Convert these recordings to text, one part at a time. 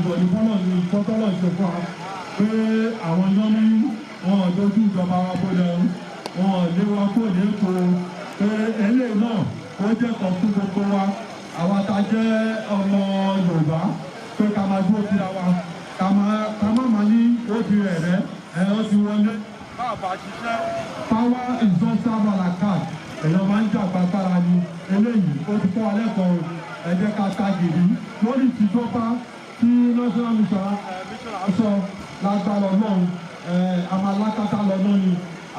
Ayọ̀ ní fọlọ́ ní ìfọ́tọ́lọ̀ ṣe fún wa pé àwọn yọ́nú wọn ò dojú ìjọba wa bọ́lẹ̀, wọn ò lé wa kó ní Èkó, pé eléyìí náà ó jẹ́ kan fún gbogbo wa, àwa tá a jẹ́ ọmọ Yorùbá, pé ká máa dúró síra wa, ká má máa ní ó ti rẹ̀ rẹ́ ẹ̀ ó ti wọlé. Bá a ṣiṣẹ́, power is not serve à la carte. Èèyàn máa ń jà gbàgbára ni. Eléyìí ó ti kọ́ alẹ́ kan o. Ẹ jẹ́ ká ta gìrì lórí ìtìjọba tí national mission sọ. Lágbára Ọlọ́run, a máa lákàtà lọ́nà ni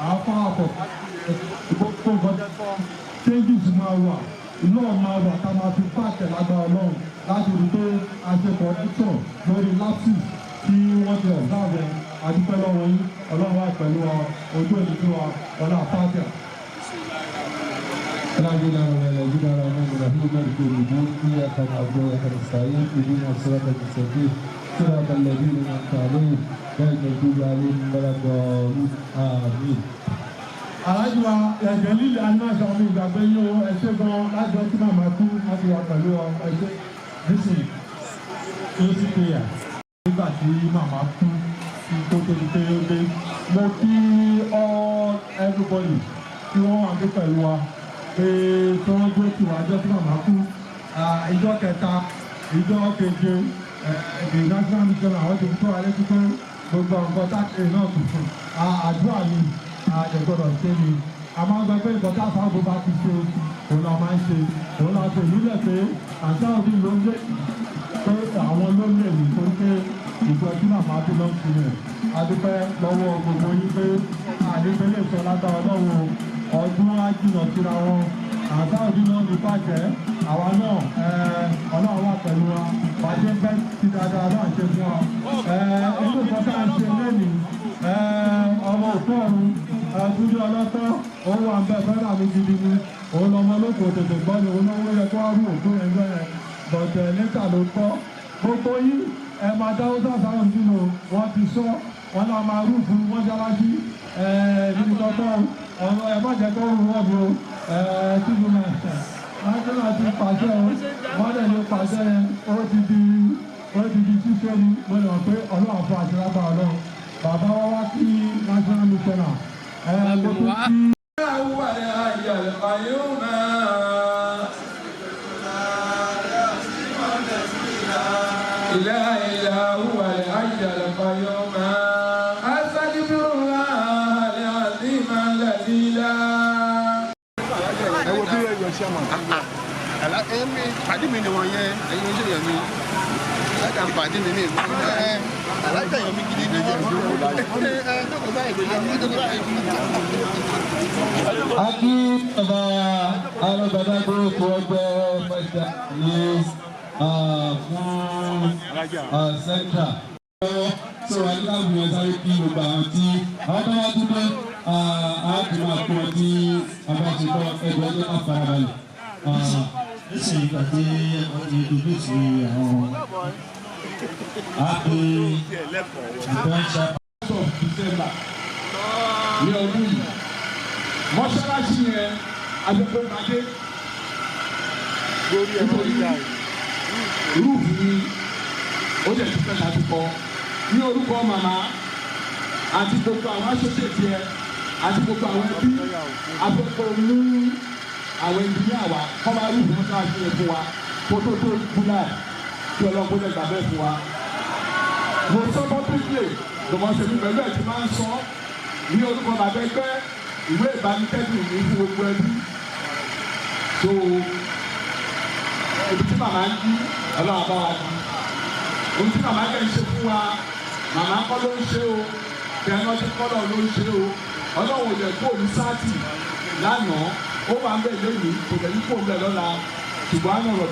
àáfà àpọ̀ gbogbo nǹkan. Changes máa wà, law máa wà ká máa fi pàṣẹ lágbára Ọlọ́run láti rí pé a ṣe correction lórí lapses tí wọ́n ti observe ẹ̀. Adúpẹ́ lọ́wọ́ yín. Ọlọ́run wà pẹ̀lú wa, ojú òní tí wa ọlá fàájà. الحمد لله رب العالمين، الرحمن الرحيم، مالك يوم الدين، إياك نعبد وإياك نستعين، اهدنا الصراط المستقيم، صراط الذين أنعمت عليهم، غير المغضوب عليهم ولا الضالين، آمين. Aláàjì wa ẹ̀jẹ̀ líle anáṣọ mi ìgbàgbé yín o. Ẹ ṣé gan láti ọtí màmá kú láti wà pẹ̀lú ọ. Ẹ ṣé. Nísìnyí closing prayer. Nígbà tí màmá kú kó tó di pé ó dé, mo kí all everybody tí wọ́n wà ní pẹ̀lú wa pé tí wọ́n gbé tiwa ọjọ́ tí màmá kú, ìjọ kẹta, ìjọ keje, the national mission, àwọn ti tó alẹ́ tó gbogbo nǹkan táàkiri náà kù fún àdúrà ni àjẹgbọ́dọ̀ ṣe ni. A máa ń gbọ́ pé nǹkan tá a bá ti ṣe, òun la máa ń ṣe, òun la ṣe ìlúlẹ̀ pé àǹtá òbí ló ń lé, pé àwọn ló lè ní torí pé ìjọ tí màmá bí ló ń fi rẹ̀. A dúpẹ́ lọ́wọ́ gbogbo yín pé àdébẹ́ lè sọ lágbára Ọlọ́run, ọdún á jìnà síra wọn. Àǹtá òbí náà ní bàjẹ́, àwa náà, Ọlọ́run wà pẹ̀lú wa. Bàjẹ́ fẹ́ ti dáadáa náà ṣe fún wa. Inú nǹkan tá à ń ṣe lẹ́nìí, ọmọ òkú ọ̀run Túndé ọlọ́tọ́ òun wà ń bẹ fẹ́ràn mi gidi ni. Òun lọmọ olóko tètè gbọ́ ni òun náà yẹ kó wá rú òkú yẹn gbọ́ yẹn bọ̀dẹ̀ níta ló gbọ́. Gbogbo yín, ẹ máa dáwọ́ sáwọn nínú wọn ti sọ wọn náà máa rú fún mọ́ṣáláṣí níbi tọ́tọ́. Ẹ má jẹ́ kó rú wọ́n bí o. Tíbi náà náà ti pàṣẹ o, wọ́n dẹ̀ lè pàṣẹ yẹn, ó ti di ṣíṣe ni. Mo lè mọ̀ pé Ọlọ́run fún àti lágbára Ọlọ́run bàbá wa wá sí national missioner ẹ mo tún kí. هو الحي القيوم. لا إله إلا هو الحي القيوم. أستغفر الله العظيم الذي لا Ẹ wo bí ẹyọ ṣe mọ ẹ̀mí pàdé mi ni wọ́n yẹn. Ẹ̀yin oṣù yẹn mi alájà ń pàdé mi ní ìlú ẹ alájà yẹn mi gidi lójú ẹ ẹ jókòó báyìí, jókòó báyìí. A kí bàbá alọ́gbàdàgbò tó ọgbẹ́ fẹsẹ̀ ní fún central. So aláwọ̀ ẹ̀ sáré kí gbogbo àwọn tí àwọn tó wá dúpẹ́ á tún máa kó ọ tí a bá ṣe tọ́ ẹgbẹ́ ọjọ́ ká farabalẹ̀. Nísìnyí, ìgbà tí wọ́n ti introduce àwọn àpè ìfẹ́ǹsà. Of December ní ọdún yìí, mọ́ṣáláṣí yẹn agbègbè nítorí roof ni ó dẹ̀ ti fẹ́ láti kọ́. Ní orúkọ màmá àti gbogbo àwọn associate yẹn àti gbogbo àwọn ẹbí, afẹ́kọ̀ọ́ mú àwọn engineer wa kọ́ máa roof mọ́ṣáláṣí yẹn fún wa kó tó tó July, kí Ọlọ́run kó lè gbà bẹ́ẹ̀ fún wa. Mo sọ publicly lọ́mọṣẹ́mi pẹ̀lú ẹ̀ tí máa ń sọ ní orúkọ bàbá ẹgbẹ́, ìwé ìbánikẹ́dùn ní fún gbogbo ẹbí. So ibi tí màmá ń dí, Ọlọ́run bá wa dí. Ohun tí màmá kẹ́ ń ṣe fún wa, màmá kọ́ ló ń ṣe o, kẹ́hìn tí kọ́lọ̀ ló ń ṣe o. Ọlọ́run ò jẹ́ kó ní sáàtì lánàá, ó wà ń bẹ̀ lónìí, kò dẹ̀ ní kó ń bẹ̀ lọ́la, ṣùgbọ́n àná ọ̀rọ̀.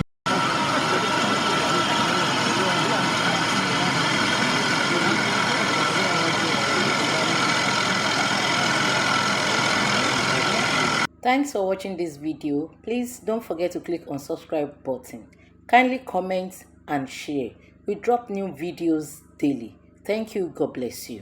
Thanks for watching this video. Please don't forget to click on subscribe button. Kindly comment and share. We drop new videos daily. Thank you. God bless you.